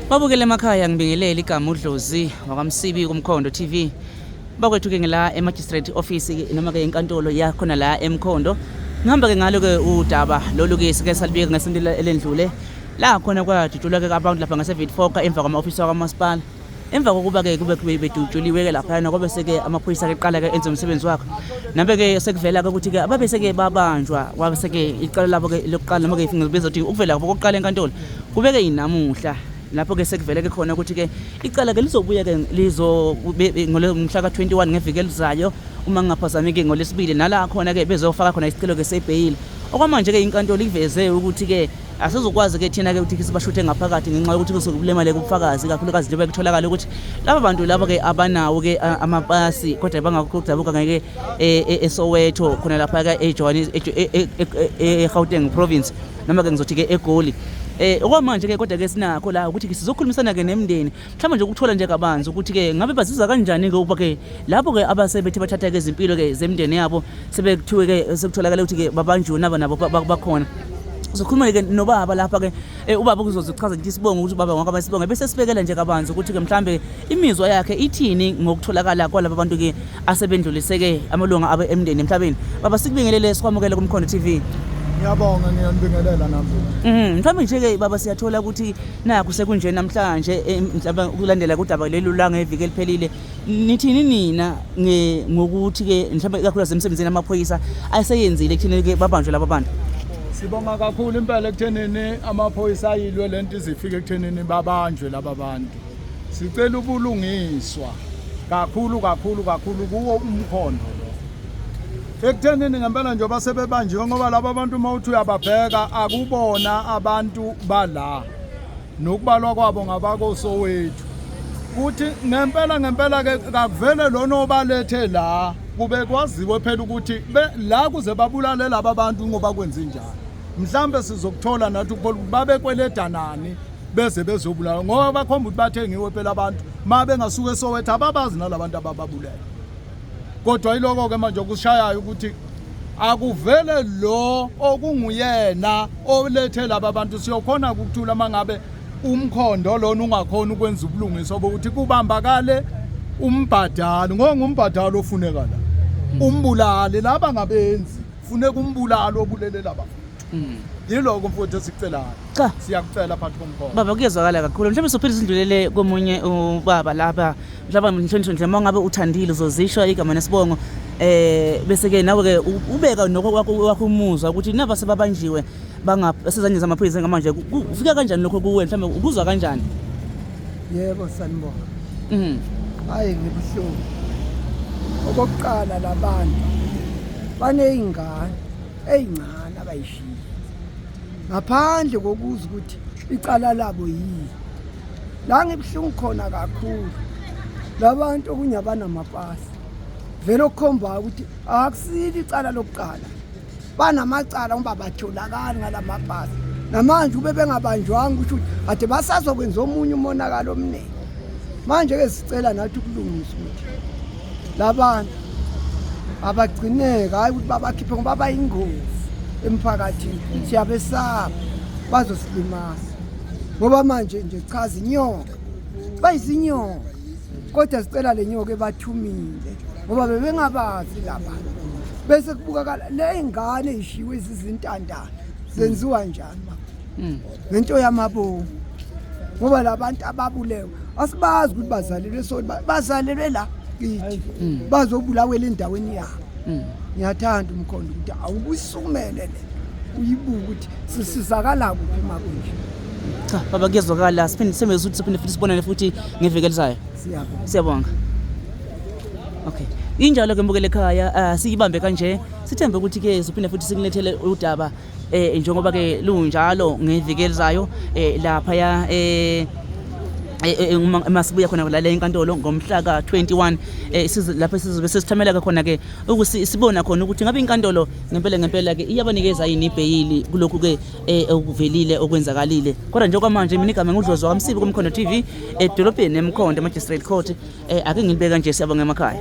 Babukele emakhaya, ngibingelele. Igama uDlozi wakwaMsibi kuMkhondo TV. Bakwethu ke ngila e-magistrate office noma ke inkantolo yakhona la eMkhondo. Ngihamba ke ngalo ke udaba lolu ke sike salibika ngesonto elendlule. La khona kwadutshulwa ke abantu lapha ngase-Witpoort emva kwama-ofisi wakamasipala. Emva kokuba ke kube bedutshuliwe ke laphayana, kwabe seke amaphoyisa ke qala ke enze umsebenzi wakhe. Nabe ke sekuvela ke ukuthi ke ababe seke babanjwa, kwabe seke icala labo ke lokuqala, noma ke ngizobiza ukuthi ukuvela kwabo kokuqala enkantolo kubeke inamuhla, lapho ke sekuvele ke khona ukuthi ke icala ke lizobuya ke lizo ngomhla ka-21 ngeviki elizayo, uma ngingaphazami ke ngoLwesibili, nala khona ke bezofaka khona isicelo ke sebheyili. Okwamanje ke inkantolo iveze ukuthi ke asizokwazi ke thina ke ukuthi sibashuthe ngaphakathi ngenxa yokuthi kusuke kulimale kubufakazi, kakhulukazi njengoba kutholakala ukuthi laba bantu laba ke abanawo ke amapasi, kodwa bangakudabuka ngeke eSoweto khona lapha ke eGauteng province, noma ke ngizothi ke eGoli. Okwamanje ke kodwa ke sinakho la ukuthi sizokhulumisana ke nemndeni, mhlawumbe nje ukuthola nje kabanzi ukuthi ke ngabe bazizwa kanjani ke ukuba ke lapho ke abasebethe bathatha ke izimpilo ke zemndeni yabo sebekuthiwe ke sekutholakala ukuthi ke babanjiwe nabo bakhona. Sizokhuluma ke nobaba lapha ke, ubaba kuzozichaza nje isibongo, ukuthi ubaba ngakho abasibongo, bese sibekela nje kabanzi ukuthi ke mhlambe imizwa yakhe ithini ngokutholakala kwalaba bantu ke asebendluliseke amalunga abe emndeni emhlabeni. Baba, sikubingelele, sikwamukele kuMkhondo TV. Ngiyabonga, ngiyanibingelela nami. Mhlawumbe nje ke baba, siyathola ukuthi nakho sekunje namhlanje, mhlawumbe ukulandela kudaba lelu la ngeviki eliphelile. Nithini nina ngokuthi ke mhlawumbe ikakhulukazi emsebenzini amaphoyisa ayeseyenzile ekutheni ke babanjwe laba bantu? Sibonga kakhulu impela ekuthenini amaphoyisa ayilwe lento izifike ekuthenini babanjwe laba bantu. Sicela ubulungiswa kakhulu kakhulu kakhulu kuwo umkhondo lo. Ekuthenini ngempela njengoba sebebanjiwe, ngoba laba bantu uma uthi uyababheka akubona abantu bala, nokubalwa kwabo ngabakoSowethu. Kuthi ngempela ngempela ke kakuvele lona obalethe la, kube kwaziwe phela ukuthi la kuze babulale laba bantu ngoba kwenze njani. Mhlambe sizokuthola nathi ukubona ukuthi babekweleda nani beze bezobulawa, ngoba bakhomba ukuthi bathengiwe phela abantu. Ma bengasuka eSoweto ababazi nalabantu abababulele. Kodwa yiloko ke manje okushayayo ukuthi akuvele lo okunguyena olethe laba bantu. Siyokhona ukuthula mangabe umkhondo lona ungakhona ukwenza ubulungiswa bokuthi kubambakale umbhadali, ngoba ngumbhadali ofuneka la, umbulali. Laba ngabenzi, funeka umbulali obulele laba. Yiloko mfowethu esikucelayo. Cha. Siyakucela phakathi komkhondo. Baba, kuyezwakala kakhulu. Mhlawumbe sophinde sidlulele komunye ubaba lapha. Mhlawumbe mhlonishwa nje, uma ngabe uthandile uzozisho igama nesibongo, bese ke nawe ke ubeka nokho kwakho umuzwa ukuthi naba sebabanjiwe bangasezandleni zamaphoyisa ngamanje, kufika kanjani lokho kuwe, mhlawumbe ukuzwa kanjani? Yebo, sanibona. Hayi, ngibuhlungu. Okokuqala, labantu baney'ngane ey'ncane abayishiye ngaphandle kokuza ukuthi icala labo yini. La ngibuhlungu khona kakhulu, labantu okunye abanamapasi, vele okukhombayo ukuthi akusilo icala lokuqala, banamacala, ngoba batholakali ngalamapasi. Namanje ube bengabanjwanga, kusho ukuthi ade basazokwenza omunye umonakalo omningi. Manje-ke sicela nathi ukulungisa ukuthi labantu abagcineke, hhayi ukuthi babakhiphe, ngoba bayingozi emphakathini. Siyabesaba bazosilimaza, ngoba manje nje chaza inyoka, bayizinyoka. Kodwa sicela le nyoka ebathumile, ngoba bebengabazi labantu, bese kubukakala le ngane ishiwe izizintandane zenziwa njani ma ngento yamabomu, ngoba labantu ababulewe asibazi ukuthi bazalelwe soni, bazalelwe la kithi, bazobulawela endaweni yabo. Ngiyathanda umkhondo ukuthi awukusukumele le, uyibuke ukuthi sisizakala kuphi makunje. Cha baba, kuyezwakala. Siphinde sithembe ukuthi siphinde futhi sibonane futhi ngeviki elizayo. Siyabonga. Siyabonga. Okay, injalo ke mbukele ekhaya, siyibambe kanje, sithembe ukuthi ke siphinde futhi sikulethele udaba njengoba ke lunjalo ngeviki elizayo lapha ya masibuya khona la enkantolo ngomhla ka-21, lapho sizobe sesithamela khona ke ukuthi sibona khona ukuthi ngabe inkantolo ngempela ngempela ke iyabanikeza yini ibheyili kulokhu ke okuvelile okwenzakalile. Kodwa nje kwamanje, mina igama nguDlozi wakaMsibi kuMkhondo TV edolobheni eMkhondo Magistrate Court. Ake ngilibeka nje. Siyabonga emakhaya.